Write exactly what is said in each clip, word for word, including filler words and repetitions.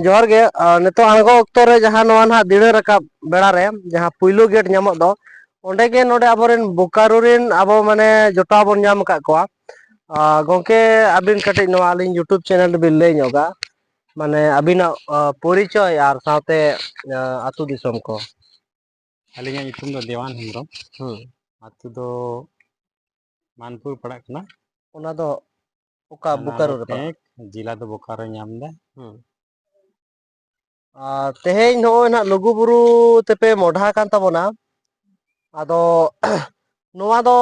ᱡᱚᱦᱟᱨ ᱜᱮ᱾ ᱟᱨ ᱱᱤᱛᱚᱜ ᱟᱬᱜᱚ ᱚᱠᱛᱚ ᱨᱮ ᱡᱟᱦᱟᱸ ᱱᱚᱣᱟ ᱱᱟᱦᱟᱜ ᱫᱤᱲᱟᱹ ᱨᱟᱠᱟᱵ ᱵᱮᱲᱟ ᱨᱮ ᱡᱟᱦᱟᱸ ᱯᱩᱭᱞᱩ ᱜᱮᱴ ᱧᱟᱢᱚᱜ ᱫᱚ, ᱚᱸᱰᱮ ᱜᱮ ᱱᱚᱰᱮ ᱟᱵᱚᱨᱮᱱ ᱵᱳᱠᱟᱨᱳ ᱨᱮᱱ ᱟᱵᱚ ᱢᱟᱱᱮ ᱡᱚᱴᱟᱣ ᱵᱚᱱ ᱧᱟᱢ ᱟᱠᱟᱫ ᱠᱚᱣᱟ᱾ ᱟᱨ ᱜᱚᱢᱠᱮ, ᱟᱹᱵᱤᱱ ᱠᱟᱹᱴᱤᱡ ᱱᱚᱣᱟ ᱟᱹᱞᱤᱧ YouTube ᱪᱮᱱᱮᱞ ᱨᱮᱵᱤᱱ ᱞᱟᱹᱭ ᱧᱚᱜᱟ, ᱢᱟᱱᱮ ᱟᱹᱵᱤᱱᱟᱜ, ᱟ, ᱯᱚᱨᱤᱪᱚᱭ ᱟᱨ ᱥᱟᱶᱛᱮ, ᱟ, ᱟᱹᱛᱩ ᱫᱤᱥᱚᱢ ᱠᱚ᱾ ᱟᱹᱞᱤᱧᱟᱜ ᱧᱩᱛᱩᱢ ᱫᱚ ᱫᱮᱣᱟᱱ ᱦᱮᱢᱵᱨᱚᱢ᱾ ᱦᱩᱸ᱾ ᱟᱹᱛᱩ ᱫᱚ ᱢᱟᱱᱯᱩᱨ ᱯᱟᱲᱟᱜ ᱠᱟᱱᱟ᱾ ᱚᱱᱟ ᱫᱚ ᱚᱠᱟ ᱛᱷᱟᱱᱟ ᱵᱳᱠᱟᱨᱳ ᱫᱚ ᱨᱮ ᱯᱟᱲᱟᱜᱼᱟ? ᱴᱮᱸᱠ, ᱡᱮᱞᱟ ᱫᱚ ᱵᱳᱠᱟᱨᱳ ᱧᱟᱢ ᱮᱫᱟ᱾ ᱦᱩᱸ᱾ ᱟᱨ ᱛᱮᱦᱮᱧ ᱱᱚᱜᱼᱚᱭ ᱱᱟᱦᱟᱜ ᱞᱩᱜᱩᱵᱩᱨᱩ ᱛᱮᱯᱮ ᱢᱚᱰᱷᱟ ᱟᱠᱟᱱ ᱛᱟᱵᱚᱱᱟ᱾ ᱟᱫᱚ ᱱᱚᱣᱟ ᱫᱚ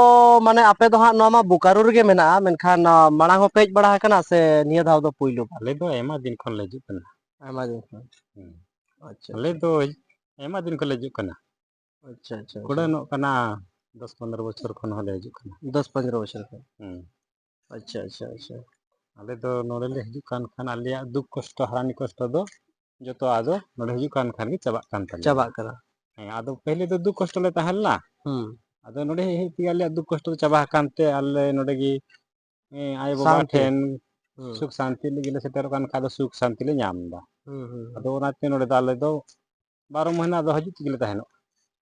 ᱢᱟᱱᱮ ᱟᱯᱮ ᱫᱚ ᱦᱟᱸᱜ ᱱᱚᱣᱟ ᱢᱟ ᱵᱳᱠᱟᱨᱳ ᱨᱮᱜᱮ ᱢᱮᱱᱟᱜᱼᱟ, ᱢᱮᱱᱠᱷᱟᱱ, ᱟ, ᱢᱟᱲᱟᱝ ᱦᱚᱸᱯᱮ ᱦᱮᱡ ᱵᱟᱲᱟ ᱟᱠᱟᱱᱟ ᱥᱮ ᱱᱤᱭᱟᱹ ᱫᱷᱟᱣ ᱫᱚ ᱯᱩᱭᱞᱩ ᱵᱟᱨ? ᱟᱞᱮ ᱫᱚ ᱟᱭᱢᱟ ᱫᱤᱱ ᱠᱷᱚᱱ ᱞᱮ ᱦᱤᱡᱩᱜ ᱠᱟᱱᱟ᱾ ᱟᱭᱢᱟ ᱫᱤᱱ ᱠᱷᱚᱱ᱾ ᱦᱩᱸ᱾ ᱟᱪᱪᱷᱟ, ᱟᱞᱮ ᱟᱪᱪᱷᱟ᱾ ᱫᱚ ᱟᱭᱢᱟ ᱫᱤᱱ ᱠᱷᱚᱱ ᱞᱮ ᱦᱤᱡᱩᱜ ᱠᱟᱱᱟ᱾ ᱟᱪᱪᱷᱟ, ᱟᱪᱪᱷᱟ, ᱟᱪᱪᱷᱟ᱾ ᱠᱩᱲᱟᱹᱱᱚᱜ ᱠᱟᱱᱟ, ᱫᱚᱥ ᱯᱚᱱᱨᱚ ᱵᱚᱪᱷᱚᱨ ᱠᱷᱚᱱ ᱦᱚᱸᱞᱮ ᱦᱤᱡᱩᱜ ᱠᱟᱱᱟ᱾ ᱫᱚᱥ ᱯᱚᱱᱨᱚ ᱵᱚᱪᱷᱚᱨ ᱠᱷᱚᱱ᱾ ᱦᱩᱸ᱾ ᱟᱪᱪᱷᱟ, ᱟᱪᱪᱷᱟ, ᱟᱪᱪᱷᱟ᱾ ᱟᱞᱮ ᱫᱚ ᱱᱚᱰᱮ ᱞᱮ ᱦᱤᱡᱩᱜ ᱠᱟᱱ ᱠᱷᱟᱱ ᱟᱞᱮᱭᱟᱜ ᱫᱩᱠ ᱠᱚᱥᱴᱚ, ᱦᱟᱨᱟᱱᱤ ᱠᱚᱥᱴᱚ ᱫᱚ ᱡᱚᱛᱚ ᱟᱫᱚ ᱱᱚᱰᱮ ᱦᱤᱡᱩᱜ ᱠᱟᱱ ᱠᱷᱟᱱ ᱜᱮ ᱪᱟᱵᱟᱜ ᱠᱟᱱ ᱛᱟᱞᱮᱭᱟ᱾ ᱪᱟᱵᱟᱜ ᱠᱟᱱᱟ᱾ ᱦᱮᱸ, ᱟᱫᱚ ᱯᱟᱹᱦᱤᱞ ᱫᱚ ᱫᱩᱠ ᱠᱚᱥᱴᱚ ᱞᱮ ᱛᱟᱦᱮᱸ ᱞᱮᱱᱟ᱾ ᱦᱩᱸ᱾ ᱟᱫᱚ ᱱᱚᱰᱮ ᱦᱮᱡ ᱦᱮᱡ ᱛᱮᱜᱮ ᱟᱞᱮᱭᱟᱜ ᱫᱩᱠ ᱠᱚᱥᱴᱚ ᱫᱚ ᱪᱟᱵᱟ ᱟᱠᱟᱱ ᱛᱮ ᱟᱞᱮ ᱱᱚᱰᱮ ᱜᱮ, ᱦᱮᱸ, ᱟᱭᱳ ᱵᱟᱵᱟ ᱥᱟᱱᱛᱤ᱾ ᱴᱷᱮᱱ ᱦᱩᱸ᱾ ᱥᱩᱠ ᱥᱟᱱᱛᱤ ᱞᱟᱹᱜᱤᱫ ᱞᱮ ᱥᱮᱴᱮᱨᱚᱜ ᱠᱟᱱ ᱠᱷᱟᱱ ᱫᱚ ᱥᱩᱠ ᱥᱟᱱᱛᱤ ᱞᱮ ᱧᱟᱢ ᱮᱫᱟ᱾ ᱦᱩᱸ, ᱦᱩᱸ, ᱦᱩᱸ᱾ ᱟᱫᱚ ᱚᱱᱟᱛᱮ ᱱᱚᱰᱮ ᱫᱚ ᱟᱞᱮ ᱫᱚ ᱵᱟᱨᱚ ᱢᱟᱹᱦᱱᱟᱹ ᱫᱚ ᱦᱤᱡᱩᱜ ᱛᱮᱜᱮ ᱞᱮ ᱛᱟᱦᱮᱱᱚᱜᱼᱟ᱾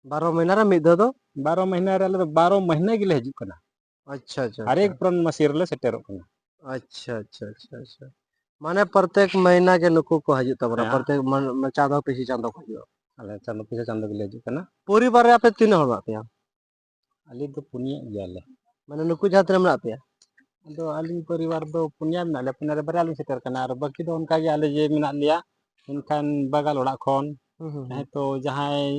ᱵᱟᱨᱚ ᱢᱟᱹᱦᱱᱟᱹ ᱨᱮ ᱢᱤᱫ ᱫᱷᱟᱣ ᱫᱚ? ᱵᱟᱨᱚ ᱢᱟᱹᱦᱱᱟᱹ ᱨᱮ ᱟᱞᱮ ᱫᱚ ᱵᱟᱨᱚ ᱢᱟᱹᱦᱱᱟᱹ ᱜᱮᱞᱮ ᱦᱤᱡᱩᱜ ᱠᱟᱱᱟ᱾ ᱟᱪᱪᱷᱟ, ᱟᱪᱪᱷᱟ, ᱦᱟᱨᱮᱠ ᱟᱪᱪᱷᱟ᱾ ᱯᱩᱨᱱᱢᱟᱥᱤ ᱨᱮᱞᱮ ᱥᱮᱴᱮᱨᱚᱜ ᱠᱟᱱᱟ᱾ ᱟᱪᱪᱷᱟ, ᱟᱪᱪᱷᱟ, ᱟᱪᱪᱷᱟ, ᱟᱪᱪᱷᱟ᱾ ᱢᱟᱱᱮ ᱯᱨᱚᱛᱮᱠ ᱢᱟᱹᱦᱱᱟᱹ ᱜᱮ ᱱᱩᱠᱩ ᱠᱚ ᱦᱤᱡᱩᱜ ᱛᱟᱵᱚᱱᱟ, ᱦᱮᱸ᱾ ᱯᱨᱚᱛᱮᱠ ᱢᱟᱱ-, ᱢᱟᱱᱮ ᱪᱟᱸᱫᱚ ᱯᱤᱪᱷᱤ ᱪᱟᱸᱫᱚ ᱠᱚ ᱦᱤᱡᱩᱜᱼᱟ᱾ ᱟᱞᱮ ᱪᱟᱸᱫᱚ ᱯᱤᱪᱷᱤ ᱪᱟᱸᱫᱚ ᱜᱮᱞᱮ ᱦᱤᱡᱩᱜ ᱠᱟᱱᱟ᱾ ᱯᱚᱨᱤᱵᱟᱨ ᱨᱮ ᱟᱯᱮ ᱛᱤᱱᱟᱹᱜ ᱦᱚᱲ ᱢᱮᱱᱟᱜ ᱯᱮᱭᱟ? ᱟᱞᱮ ᱫᱚ ᱯᱩᱱᱭᱟᱹᱜ ᱜᱮᱭᱟᱞᱮ᱾ ᱢᱟᱱᱮ ᱱᱩᱠᱩ ᱡᱟᱦᱟᱸ ᱛᱤᱱᱟᱹᱜ ᱢᱮᱱᱟᱜ ᱯᱮᱭᱟ? ᱟᱫᱚ ᱟᱹᱞᱤᱧ ᱯᱚᱨᱤᱵᱟᱨ ᱫᱚ ᱯᱩᱱᱭᱟ ᱢᱮᱱᱟᱜ ᱞᱮᱭᱟ, ᱯᱩᱱᱭᱟ ᱨᱮ ᱵᱟᱨᱭᱟ ᱞᱤᱧ ᱥᱮᱴᱮᱨ ᱠᱟᱱᱟ, ᱟᱨ ᱵᱟᱹᱠᱤ ᱫᱚ ᱚᱱᱠᱟ ᱜᱮ ᱟᱞᱮ ᱡᱮ ᱢᱮᱱᱟᱜ ᱞᱮᱭᱟ, ᱢᱮᱱᱠᱷᱟᱱ ᱵᱟᱜᱟᱞ ᱚᱲᱟᱜ ᱠᱷᱚᱱ ᱦᱩᱸ, ᱦᱩᱸ, ᱦᱩᱸ᱾ ᱡᱟᱦᱟᱸᱭ ᱛᱚ ᱡᱟᱦᱟᱸᱭ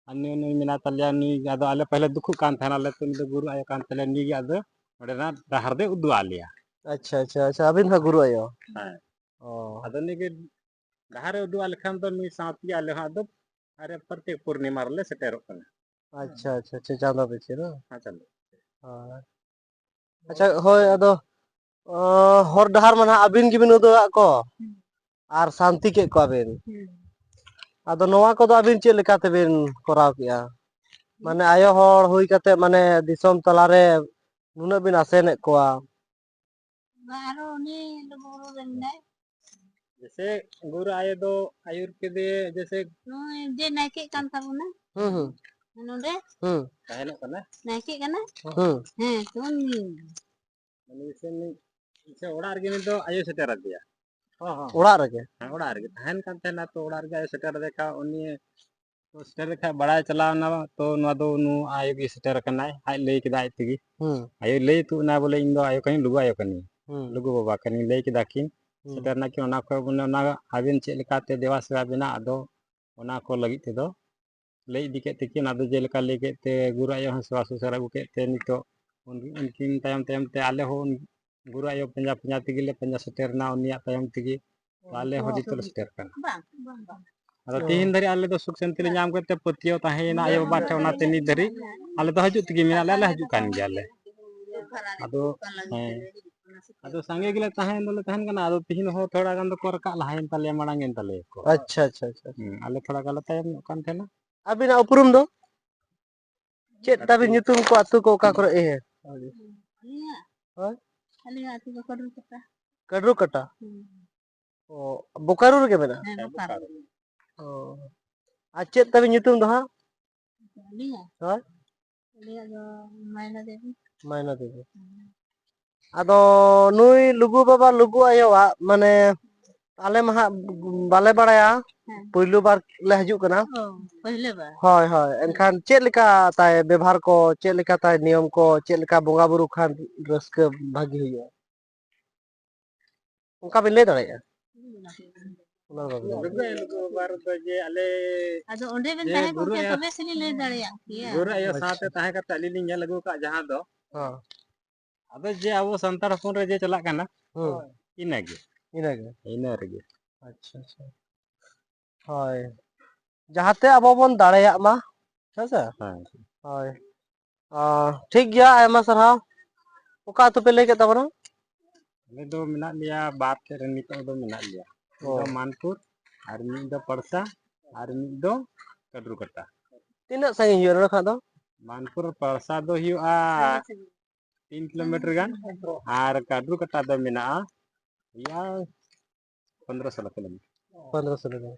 ᱟᱨ ᱱᱩᱭ, ᱱᱩᱭ ᱢᱮᱱᱟᱭ ᱛᱟᱞᱮᱭᱟ, ᱱᱩᱭ ᱟᱫᱚ ᱟᱞᱮ ᱯᱟᱹᱦᱤᱞᱮ ᱫᱩᱠᱷᱩᱜ ᱠᱟᱱ ᱛᱟᱦᱮᱱᱟ, ᱟᱞᱮ ᱛᱚ ᱩᱱᱤ ᱫᱚ ᱜᱩᱨᱩ ᱟᱭᱳ ᱠᱟᱱ ᱛᱟᱞᱮᱭᱟ, ᱱᱩᱭ ᱜᱮ ᱟᱫᱚ ᱚᱸᱰᱮᱱᱟᱜ ᱰᱟᱦᱟᱨ ᱫᱚᱭ ᱩᱫᱩᱜ ᱟᱫ ᱞᱮᱭᱟ᱾ ᱟᱪᱪᱷᱟ, ᱟᱪᱪᱷᱟ, ᱟᱪᱪᱷᱟ, ᱟᱹᱵᱤᱱ ᱫᱚ ᱜᱩᱨᱩ ᱟᱭᱳ? ᱦᱮᱸ᱾ ᱚ᱾ ᱟᱫᱚ ᱱᱩᱭ ᱜᱮ ᱰᱟᱦᱟᱨᱮ ᱩᱫᱩᱜ ᱟᱞᱮ ᱠᱷᱟᱱ ᱫᱚ ᱱᱩᱭ ᱥᱟᱶ ᱛᱮᱜᱮ ᱟᱞᱮ ᱦᱚᱸ ᱟᱫᱚ ᱦᱟᱨᱮ ᱯᱨᱚᱛᱮᱠ ᱯᱩᱨᱱᱤᱢᱟ ᱨᱮᱞᱮ ᱥᱮᱴᱮᱨᱚᱜ ᱠᱟᱱᱟ᱾ ᱟᱪᱪᱷᱟ, ᱟᱪᱪᱷᱟ, ᱟᱪᱪᱷᱟ, ᱪᱟᱸᱫᱚ ᱯᱤᱪᱷᱤ ᱫᱚ? ᱦᱮᱸ, ᱪᱟᱸᱫᱚ᱾ ᱦᱳᱭ᱾ ᱟᱪᱪᱷᱟ, ᱦᱳᱭ, ᱟᱫᱚ, ᱚ, ᱦᱚᱨ ᱰᱟᱦᱟᱨ ᱢᱟ ᱱᱟᱦᱟᱜ ᱟᱹᱵᱤᱱ ᱜᱮᱵᱤᱱ ᱩᱫᱩᱜ ᱟᱫ ᱠᱚ ᱦᱩᱸ᱾ ᱟᱨ ᱥᱟᱱᱛᱤ ᱠᱮᱫ ᱠᱚᱣᱟ ᱵᱤᱱ᱾ ᱦᱩᱸ᱾ ᱟᱫᱚ ᱱᱚᱣᱟ ᱠᱚᱫᱚ ᱟᱹᱵᱤᱱ ᱪᱮᱫ ᱞᱮᱠᱟ ᱛᱮᱵᱤᱱ ᱠᱚᱨᱟᱣ ᱠᱮᱜᱼᱟ? ᱢᱟᱱᱮ ᱟᱭᱳ ᱦᱚᱲ ᱦᱩᱭ ᱠᱟᱛᱮ ᱢᱟᱱᱮ ᱫᱤᱥᱚᱢ ᱛᱟᱞᱟᱨᱮ ᱱᱩᱱᱟᱹᱜ ᱵᱤᱱ ᱟᱥᱮᱱᱮᱫ ᱠᱚᱣᱟ᱾ ᱵᱟ, ᱟᱨᱚ ᱩᱱᱤ ᱞᱩᱜᱩᱵᱩᱨᱩ ᱨᱮ ᱢᱮᱱᱟᱭ᱾ ᱡᱮᱥᱮ ᱜᱩᱨᱩ ᱟᱭᱳ ᱫᱚ ᱟᱹᱭᱩᱨ ᱠᱮᱫᱮ, ᱡᱮᱥᱮ ᱱᱚᱜᱼᱚᱭ ᱡᱮ ᱱᱟᱭᱠᱮ ᱠᱟᱱ ᱛᱟᱵᱚᱱᱟ, ᱦᱩᱸ, ᱦᱩᱸ, ᱱᱚᱰᱮ ᱦᱩᱸ, ᱛᱟᱦᱮᱱᱚᱜ ᱠᱟᱱᱟ᱾ ᱱᱟᱭᱠᱮ ᱠᱟᱱᱟ᱾ ᱦᱩᱸ᱾ ᱦᱮᱸ, ᱛᱚ ᱩᱱᱤ ᱩᱱᱤ ᱥᱮ ᱩᱱᱤ ᱥᱮ ᱚᱲᱟᱜ ᱨᱮᱜᱮ ᱩᱱᱤ ᱫᱚ ᱟᱭᱳ ᱥᱮᱴᱮᱨ ᱟᱫᱮᱭᱟ᱾ ᱦᱚᱸ, ᱦᱚᱸ᱾ ᱚᱲᱟᱜ ᱨᱮᱜᱮ? ᱦᱮᱸ, ᱚᱲᱟᱜ ᱨᱮᱜᱮ ᱛᱟᱦᱮᱱ ᱠᱟᱱ ᱛᱟᱦᱮᱱᱟ᱾ ᱛᱚ ᱚᱲᱟᱜ ᱨᱮᱜᱮ ᱟᱭᱳ ᱥᱮᱴᱮᱨ ᱟᱫᱮ ᱠᱷᱟᱱ ᱩᱱᱤ ᱛᱚ ᱥᱮᱴᱮᱨ ᱞᱮᱠᱷᱟᱡ ᱵᱟᱲᱟᱭ ᱪᱟᱞᱟᱣ ᱮᱱᱟ, ᱛᱚ ᱱᱚᱣᱟ ᱫᱚ ᱱᱩ ᱟᱭᱳ ᱜᱮ ᱥᱮᱴᱮᱨ ᱟᱠᱟᱱᱟᱭ, ᱟᱡ ᱞᱟᱹᱭ ᱠᱮᱫᱟ ᱟᱡ ᱛᱮᱜᱮ᱾ ᱦᱩᱸ᱾ ᱟᱭᱳᱭ ᱞᱟᱹᱭ ᱛᱩᱫ ᱮᱱᱟ ᱵᱚᱞᱮ, "ᱤᱧ ᱫᱚ ᱟᱭᱳ ᱠᱟᱹᱱᱟᱹᱧ, ᱞᱩᱜᱩ ᱟᱭᱳ ᱠᱟᱹᱱᱟᱹᱧ, ᱦᱩᱸ᱾ ᱞᱩᱜᱩ ᱵᱟᱵᱟ ᱠᱟᱹᱱᱟᱹᱧ", ᱞᱟᱹᱭ ᱠᱮᱫᱟ ᱠᱤᱱ᱾ ᱦᱩᱸ᱾ ᱥᱮᱴᱮᱨ ᱮᱱᱟ ᱠᱤᱱ, ᱚᱱᱟ ᱠᱷᱚᱡ ᱢᱟᱱᱮ ᱚᱱᱟ ᱟᱵᱮᱱ ᱪᱮᱫ ᱞᱮᱠᱟᱛᱮ ᱫᱮᱵᱟ ᱥᱮᱵᱟ ᱵᱮᱱᱟᱜ, ᱟᱫᱚ ᱚᱱᱟ ᱠᱚ ᱞᱟᱹᱜᱤᱫ ᱛᱮᱫᱚ ᱞᱟᱹᱭ ᱤᱫᱤ ᱠᱮᱫ ᱛᱮᱠᱤᱱ᱾ ᱟᱫᱚ ᱡᱮᱞᱮᱠᱟ ᱞᱟᱹᱭ ᱠᱮᱫ ᱛᱮ ᱜᱩᱨᱩ ᱟᱭᱳ ᱦᱚᱸ ᱥᱮᱵᱟ ᱥᱩᱥᱟᱹᱨ ᱟᱹᱜᱩ ᱠᱮᱫ ᱛᱮ ᱱᱤᱛᱚᱜ ᱩᱱ-, ᱩᱱᱠᱤᱱ ᱛᱟᱭᱚᱢ ᱛᱟᱭᱚᱢ ᱛᱮ ᱟᱞᱮ ᱦᱚᱸ ᱩᱱ-, ᱜᱩᱨᱩ ᱟᱭᱳ ᱯᱟᱸᱡᱟ ᱯᱟᱸᱡᱟ ᱛᱮᱜᱮ ᱞᱮ ᱯᱟᱸᱡᱟ ᱥᱮᱴᱮᱨ ᱮᱱᱟ ᱩᱱᱤᱭᱟᱜ ᱛᱟᱭᱚᱢ ᱛᱮᱜᱮ᱾ ᱛᱚ ᱟᱞᱮ ᱦᱚᱸ ᱡᱚᱛᱚ ᱞᱮ ᱥᱮᱴᱮᱨ ᱠᱟᱱᱟ᱾ ᱵᱟᱝ, ᱵᱟᱝ, ᱵᱟᱝ᱾ ᱟᱫᱚ ᱚ᱾ ᱛᱤᱦᱤᱧ ᱫᱷᱟᱹᱨᱤᱡ ᱟᱞᱮ ᱫᱚ ᱥᱩᱠ ᱥᱟᱱᱛᱤ ᱞᱮ ᱧᱟᱢ ᱠᱮᱫ ᱛᱮ ᱯᱟᱹᱛᱭᱟᱹᱣ ᱛᱟᱦᱮᱸᱭᱮᱱᱟ ᱟᱭᱳ ᱵᱟᱵᱟ ᱴᱷᱮᱱ, ᱚᱱᱟᱛᱮ ᱱᱤᱛ ᱫᱷᱟᱹᱨᱤᱡ ᱟᱞᱮ ᱫᱚ ᱦᱤᱡᱩᱜ ᱛᱮᱜᱮ ᱢᱮᱱᱟᱜ ᱞᱮᱭᱟ, ᱟᱞᱮ ᱦᱤᱡᱩᱜ ᱠᱟᱱ ᱜᱮᱭᱟᱞᱮ᱾ ᱟᱫᱚ, ᱦᱮᱸ, ᱟᱫᱚ ᱥᱟᱸᱜᱮ ᱜᱮᱞᱮ ᱛᱟᱦᱮᱸ ᱫᱚᱞᱮ ᱛᱟᱦᱮᱱ ᱠᱟᱱᱟ, ᱟᱫᱚ ᱛᱤᱦᱤᱧ ᱦᱚᱸ ᱛᱷᱚᱲᱟ ᱜᱟᱱ ᱫᱚᱠᱚ ᱨᱟᱠᱟᱵ ᱞᱟᱦᱟᱭᱮᱱ ᱛᱟᱞᱮᱭᱟ, ᱢᱟᱲᱟᱝ ᱮᱱ ᱛᱟᱞᱮᱭᱟ ᱠᱚ᱾ ᱟᱪᱪᱷᱟ, ᱟᱪᱪᱷᱟ, ᱟᱪᱪᱷᱟ, ᱟᱪᱪᱷᱟ᱾ ᱦᱩᱸ, ᱟᱞᱮ ᱛᱷᱚᱲᱟ ᱜᱟᱱ ᱞᱮ ᱛᱟᱭᱚᱢ ᱧᱚᱜ ᱠᱟᱱ ᱛᱟᱦᱮᱱᱟ᱾ ᱟᱹᱵᱤᱱᱟᱜ ᱩᱯᱨᱩᱢ ᱫᱚ? ᱪᱮᱫ ᱛᱟᱵᱤᱱ ᱧᱩᱛᱩᱢ ᱠᱚ, ᱟᱹᱛᱩ ᱠᱚ, ᱚᱠᱟ ᱠᱚᱨᱮ? ᱤᱭᱟᱹ᱾ ᱟᱹᱞᱤᱧᱟᱜ? ᱦᱳᱭ᱾ ᱟᱹᱞᱤᱧᱟᱜ ᱟᱹᱛᱩ ᱫᱚ ᱠᱟᱹᱰᱨᱩ ᱠᱟᱴᱟ᱾ ᱠᱟᱹᱰᱨᱩ ᱠᱟᱴᱟ? ᱦᱩᱸ᱾ ᱚ, ᱵᱳᱠᱟᱨᱳ ᱨᱮᱜᱮ ᱢᱮᱱᱟᱜᱼᱟ? ᱦᱮᱸ, ᱵᱳᱠᱟᱨᱳ᱾ ᱚ᱾ ᱟᱨ ᱪᱮᱫ ᱛᱟᱵᱤᱱ ᱧᱩᱛᱩᱢ ᱫᱚ ᱦᱟᱸᱜ? ᱟᱹᱞᱤᱧᱟᱜ? ᱦᱳᱭ᱾ ᱟᱹᱞᱤᱧᱟᱜ ᱫᱚ ᱢᱟᱭᱱᱟ ᱫᱮᱵᱤ᱾ ᱢᱟᱭᱱᱟ ᱫᱮᱵᱤ᱾ ᱦᱮᱸ᱾ ᱟᱫᱚ ᱱᱩᱭ ᱞᱩᱜᱩ ᱵᱟᱵᱟ, ᱞᱩᱜᱩ ᱟᱭᱳᱣᱟᱜ, ᱢᱟᱱᱮ, ᱟᱞᱮ ᱢᱟ ᱦᱟᱸᱜ ᱵᱟᱞᱮ ᱵᱟᱲᱟᱭᱟ, ᱦᱮᱸ᱾ ᱯᱩᱭᱞᱩ ᱵᱟᱨ ᱞᱮ ᱦᱤᱡᱩᱜ ᱠᱟᱱᱟ᱾ ᱚ, ᱯᱟᱹᱦᱞᱮ ᱵᱟᱨ᱾ ᱦᱳᱭ, ᱦᱳᱭ᱾ ᱦᱮᱸ᱾ ᱮᱱᱠᱷᱟᱱ ᱪᱮᱫ ᱞᱮᱠᱟ ᱛᱟᱭ ᱵᱮᱵᱷᱟᱨ ᱠᱚ, ᱪᱮᱫ ᱞᱮᱠᱟ ᱛᱟᱭ ᱱᱤᱭᱚᱢ ᱠᱚ, ᱪᱮᱫ ᱞᱮᱠᱟ ᱵᱚᱸᱜᱟ ᱵᱩᱨᱩ ᱠᱷᱟᱱ ᱨᱟᱹᱥᱠᱟᱹ ᱵᱷᱟᱹᱜᱤ ᱦᱩᱭᱩᱜᱼᱟ? ᱚᱱᱠᱟ ᱵᱤᱱ ᱞᱟᱹᱭ ᱫᱟᱲᱮᱭᱟᱜᱼᱟ? ᱚᱱᱟ ᱫᱚ ᱵᱟᱵᱤᱱ ᱞᱟᱹᱭ ᱫᱟᱲᱮᱭᱟᱜᱼᱟ᱾ ᱞᱩᱜᱩ ᱟᱭᱳ, ᱞᱩᱜᱩ ᱵᱟᱵᱟ ᱨᱮᱫᱚ ᱡᱮ ᱟᱞᱮ ᱟᱫᱚ ᱚᱸᱰᱮ ᱵᱮᱱ ᱡᱮ ᱛᱟᱦᱮᱸ ᱠᱚᱜ ᱜᱩᱨᱩ ᱠᱮᱭᱟ, ᱟᱭᱳ, ᱛᱚᱵᱮ ᱥᱮᱞᱤᱧ ᱞᱟᱹᱭ ᱫᱟᱲᱮᱭᱟᱜ ᱠᱮᱭᱟ᱾ ᱜᱩᱨᱩ ᱟᱭᱳ ᱟᱪᱪᱷᱟ᱾ ᱥᱟᱶᱛᱮ ᱛᱟᱦᱮᱸ ᱠᱟᱛᱮ ᱟᱹᱞᱤᱧ ᱞᱤᱧ ᱧᱮᱞ ᱟᱹᱜᱩ ᱟᱠᱟᱫ ᱡᱟᱦᱟᱸ ᱫᱚ, ᱦᱚᱸ᱾ ᱟᱫᱚ ᱡᱮ ᱟᱵᱚ ᱥᱟᱱᱛᱟᱲ ᱦᱚᱯᱚᱱ ᱨᱮ ᱡᱮ ᱪᱟᱞᱟᱜ ᱠᱟᱱᱟ, ᱦᱩᱸ᱾ ᱤᱱᱟᱹᱜᱮ᱾ ᱤᱱᱟᱹᱜᱮ᱾ ᱤᱱᱟᱹ ᱨᱮᱜᱮ᱾ ᱟᱪᱪᱷᱟ, ᱟᱪᱪᱷᱟ᱾ ᱦᱳᱭ᱾ ᱡᱟᱦᱟᱸᱛᱮ ᱟᱵᱚ ᱵᱚᱱ ᱫᱟᱲᱮᱭᱟᱜ ᱢᱟ, ᱦᱮᱸ ᱥᱮ? ᱦᱮᱸ᱾ ᱦᱳᱭ᱾ ᱟᱸ, ᱴᱷᱤᱠ ᱜᱮᱭᱟ, ᱟᱭᱢᱟ ᱥᱟᱨᱦᱟᱣ᱾ ᱚᱠᱟ ᱟᱹᱛᱩ ᱯᱮ ᱞᱟᱹᱭ ᱠᱮᱫ ᱛᱟᱵᱚᱱᱟ? ᱟᱞᱮ ᱫᱚ ᱢᱮᱱᱟᱜ ᱞᱮᱭᱟ ᱵᱟᱨ ᱴᱷᱮᱡ ᱨᱮ ᱱᱤᱛᱚᱜ ᱫᱚ ᱢᱮᱱᱟᱜ ᱞᱮᱭᱟ᱾ ᱢᱤᱫ ᱫᱚ ᱚ᱾ ᱢᱟᱱᱯᱩᱨ, ᱟᱨ ᱢᱤᱫ ᱫᱚ ᱯᱟᱲᱥᱟ, ᱟᱨ ᱢᱤᱫ ᱫᱚ ᱠᱟᱹᱰᱨᱩᱠᱟᱴᱟ᱾ ᱛᱤᱱᱟᱹᱜ ᱥᱟᱺᱜᱤᱧ ᱦᱩᱭᱩᱜᱼᱟ ᱱᱚᱰᱮ ᱠᱷᱚᱱᱟᱜ ᱫᱚ? ᱢᱟᱱᱯᱩᱨ ᱯᱟᱲᱥᱟ ᱫᱚ ᱦᱩᱭᱩᱜᱼᱟ ᱛᱤᱱ ᱠᱤᱞᱳᱢᱤᱴᱟᱨ ᱜᱟᱱ, ᱟᱨ ᱠᱟᱹᱰᱨᱩᱠᱟᱴᱟ ᱫᱚ ᱢᱮᱱᱟᱜᱼᱟ, ᱦᱩᱭᱩᱜᱼᱟ पंद्रह सोलह किलोमीटर। पंद्रह सोलह दिन।